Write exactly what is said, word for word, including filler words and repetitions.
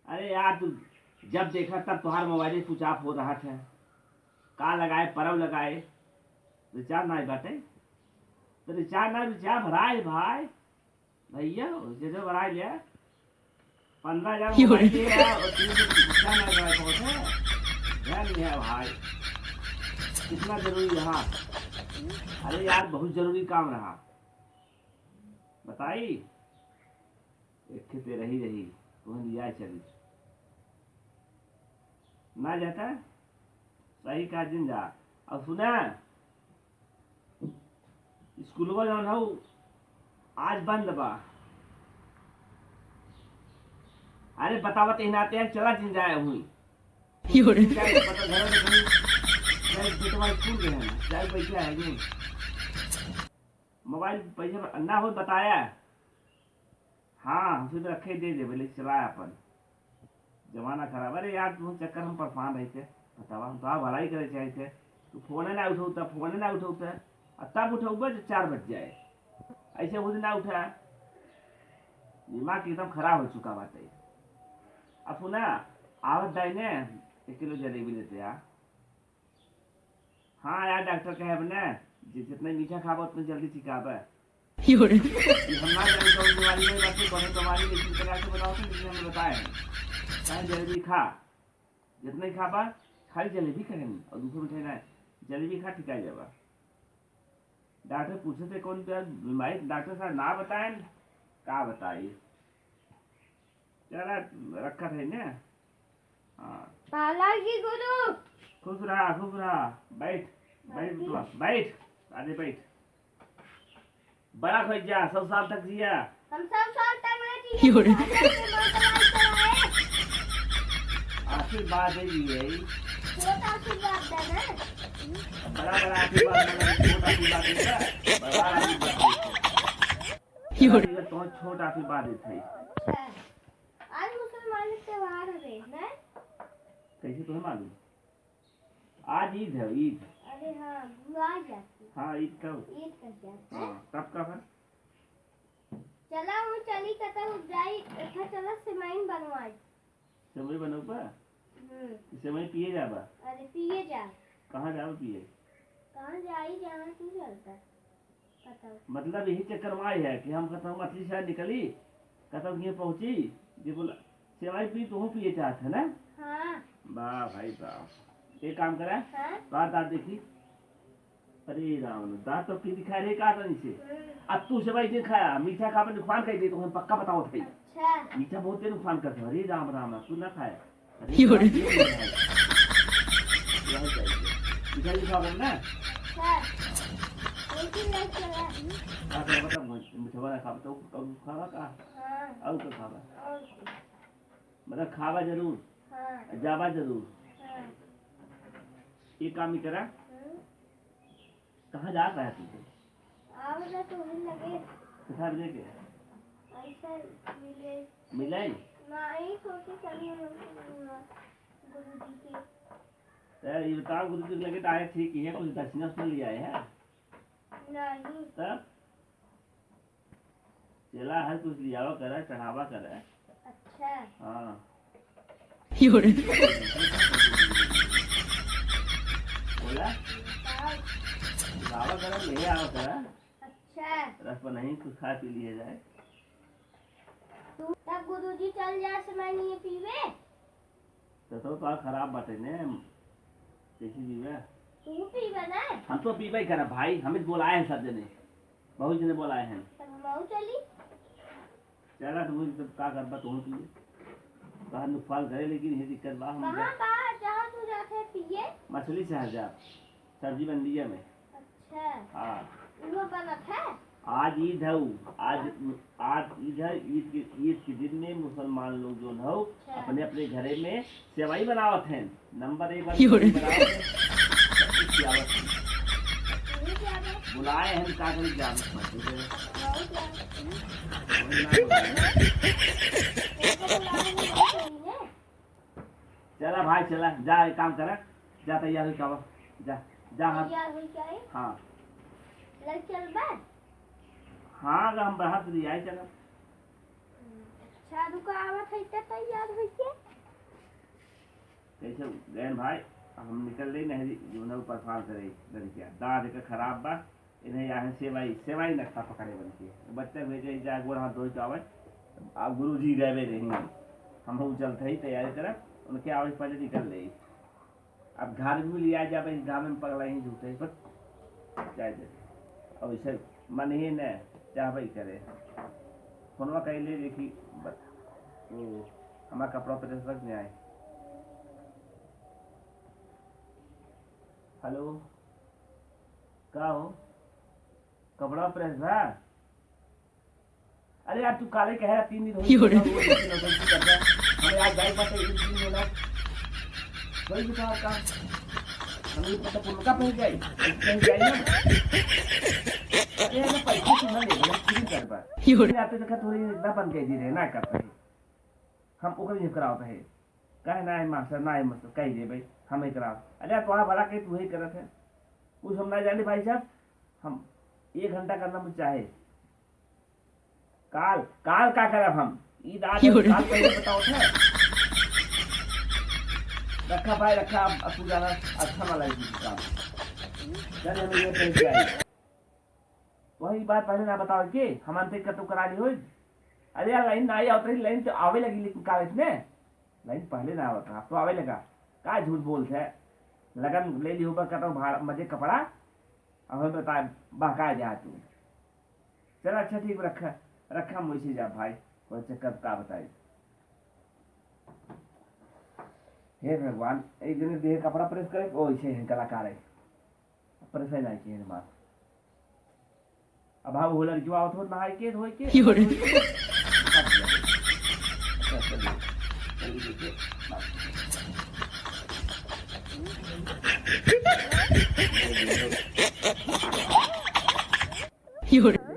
अरे यार, तू जब देखा तब तोहार मोबाइल switch off हो रहा है। का लगाए, परब लगाए, recharge नाहीं बाटे। तो recharge ना, recharge भराए भाई। भैया, recharge भराए ले। पन्द्रह हजार मोबाइल ले आ और तीन सौ recharge ना लगाए, कौन है? ध्यान नहीं है भाई। कितना जरूरी रहा। अरे यार, बहुत जरूरी काम रहा। बताई? एक खेते रही रही, तुहन लिया चली। ना जाता? सही कहा, जिन जा। अब सुना, स्कूलवा जौन हौ, आज बंद बा। अरे बतावत ही नाते हैं, चला जिन जाए हुई। यो रे। जिन जाए, पता घर में कहीं, जाए बेटवा स्कूल गए हैं, जाए बैठा है, नहीं। मोबाइल पैसे ना हो बताया। हाँ, हम सीधे रखे दे देबे, लेकिन चलाए अपन। जमाना खराब। अरे यार, तुम चक्कर हम परेशान रही थे, बतावा, हम तो आप भलाई करे चाहे थे। तू फोने ना उठौता, फोने ना उठौता, आ तब उठौबे तो चार बज जाए। ऐसे खुद ना उठा, दिमाग एकदम खराब हो चुका बाटे। अब सुना, आवत दाई ने एक किलो जलेबी लेते आ। हाँ यार, डॉक्टर कहे अब ना, जि-, जितना मीठा खाबा, उतना जल्दी ठीक आबा। यो रे। ये हम ना जाने कौन बीमारी में बाटे, कौन बीमारी में, लेकिन इनके डॉक्टर बताओ तो, लेकिन हमें बताए हैं। कहे जलेबी खा, जितना ही खाबा, खाली जलेबी कहे नहीं, और दूसरे मिठाई ना, जलेबी खा, ठीक आ जाबा। डॉक्टर पूछे थे, "कौन बा-, बीमारी?" डॉक्टर साहब ना बताएन, का बताई? चला, रखत है ने। हाँ। पाला की गुरु। खुश रहा, खुश रहा। बैठ, बैठ बैठी। बेटवा, बैठ। अरे बैठ। बड़ा हो जा, सौ साल तक जिया। हम सौ साल तक ना जिए, यो रे। हम सौ साल के बाद दवाई कराए। आशीर्वाद है ये। छोटा आशीर्वाद देना। बड़ा, बड़ा आशीर्वाद देना, छोटा आशीर्वाद देना, बड़ा आशीर्वाद देना। यो रे। ये तो छोटा आशीर्वाद देत है। अच्छा। आज मुसलमान त्योहार हवे, ना? कैसे तुम्हें मालूम? आज ईद है, ईद। अरे हाँ, भुला जाती। हाँ, ईद कब? ईद कब जाता है? हाँ, तब कब है? चला, वो चली कतौ जाई, अच्छा चला, सेवई बनवाई। सेवई बनौबा? हम्म। सेवई पिए जाबा? अरे पिए जा। कहाँ जाबा पिए? कहाँ जाई, जहाँ तू चलता। बताओ। मतलब यही चक्कर में आई है कि हम कहता हूँ मछली से निकली, कहता हूँ ये पहुँची, ये बोला, "सेवई पी, तू पिए चाहत है ना?" हाँ। वाह भाई वाह। एक काम करा, हाँ? बात, दाँत देखी। अरे राम, दाँत तो की दिखा रे का तनी से। हम्म। अब तू सेवई नहीं खाया, मीठा खा पर नुकसान कर दे, तो हम पक्का बताओ भाई। अच्छा। मीठा बहुत तेज नुकसान करता है। अरे राम राम, तू ना खाया। अरे यो रे। बाप रे। यही चाहिए। इधर ही खाओ ना। सर, लेकिन नहीं चला। का करबा तब मिठवा ना खाबा, तो और खाबा का? हाँ। और का खाबा? और क्या? मतलब खाबा जरूर। हाँ। जाबा जरूर। हाँ। ये काम ही करा। हम्म। कहाँ जात रहा तू? आवला तो हम लगे। कितना बजे के? ऐसा मिले। मिले? नहीं, सोचे चलिए हम गुरु जी के। तो ये बताओ, गुरु जी के लगे तो आए ठीक ही है, कुछ दक्षिणा उक्षिणा ले आए हैं? नहीं। तब? चला है, कुछ लियावा करे, चढ़ावा करे। अच्छा। हाँ। यो रे। बोला? बताओ। लावा करे, ले आवा करे। अच्छा। रस पर नहीं, कुछ खा पी लिया जाए। तू तब गुरुजी चल जा, समय नहीं पीवे। तो, तो, तो खराब बाटे ने, कैसे पीवे? तू पीवे ना। हम तो पीबे ही करब भाई, हमें बोलाए हैं सब जने, बहुत जने बोलाए हैं। तब हम चली। चला, तू तब का करबा, तू पिए। बाहर नुकसान करे, लेकिन ये दिक्कत बा, हम कहाँ जा- बाहर जहाँ तू जाके पिए? मछली शहर जा, सब्जी मंडिया में। अच्छा। हाँ। वो बनत है? आज ईद है, आज, हाँ। आज ईद है, ईद के, ईद के दिन में मुसलमान लोग जो है, अच्छा। अपने अपने घरे में सेवई बनावत हैं। नंबर एक बार यो रे। बनावत हैं, सब कुछ खियावत हैं। यही क्या है? बुलाए हैं, का करी, जान मत दे। बहुत क्या? वही ना बोला है। उनको बुलाने में नहीं चाहिए। चला भाई, चला, जा, एक काम करा, जा, तैयार होई के आवा, जा, जा, हाँ। तैयार होई के आई? हाँ। लग चल बा? हाँ, अगर हम बाहर से ले आए, चला। अच्छा, रुका, आवत है, इतना तैयार होई के। कैसे गए भाई, हम निकल रही नहीं, जो ना ऊपर फाल करे लड़किया, दाँत के खराब बा, इन्हें यहाँ सेवाई, सेवाई नक्शा पकड़े बन के। बच्चा भेजे, जा गोड़ हाथ धोई के आवे, अब गुरु जी गए रही, हम चलते ही तैयारी करब, उनके आवे से पहले निकल रही। अब घर भी लिया जाबे, इस गाँव में पगला ही झूठे, पर जाए दे। अब इसे मन ही न चाहबे करे। फोनवा कइले देखी, बत-, ओ, हमार कपड़ा प्रेस रख में आए। हेलो, का हो? कपड़ा प्रेस बा? अरे यार, तू काले कहे रहा, तीन दिन हो गए, क्यों रे? हम लोग ऐसी नौटंकी कर रहे हैं। हमें आज जाए पाते, एक दिन होला। वही बता का। हम लोग मतलब उनका पहुंच जाए, पहुंच जाए ना। अरे यार, पैसा तू ना ले, हम फ्री कर बा। क्यों रे? आते देखा थोड़ी इतना बन के दे रहे ना करते हैं। हम ओकर नहीं करावत है। काहे ना है मास्टर, ना है मास्टर, कह दे भाई, हम ही कराओ। अरे यार, तोहार बड़ा कहे तू ही करत है। कुछ हम ना जाने भाई साहब, हम एक घंटा करना मुझे चाहे। काल, काल का करब हम? ई दादा क्यों रे? काल पहले बताओ था। रखा भाई, रखा, अब, अब तू जाना, अच्छा मला है काम। चल, हमें ये कह के आई। वही बात पहले ना बताओ के, हम अंते कतौ करा ली होई। अरे यार, लाइन ना आई, आवत रही, लाइन तो आवे लगी, लेकिन काल इसने लाइन पहले ना आवत रहा, अब तो आवे लगा। का झूठ बोलत है? लगन ले ली होगा कतौ भाड़ा, मजे कपड़ा, अब हमें बता, बहका जा तू। चल अच्छा ठीक, रखा, रखा, हम वैसे जा भाई, कोई चक्कर का बताई। हे भगवान, एक दिन देह कपड़ा प्रेस करे, ओ इसे हैं कलाकार है, प्रेस है ना किए मार। अब हम वो लड़की आवत हो नहाई के, धोई के, क्यों रे? क्यों रे?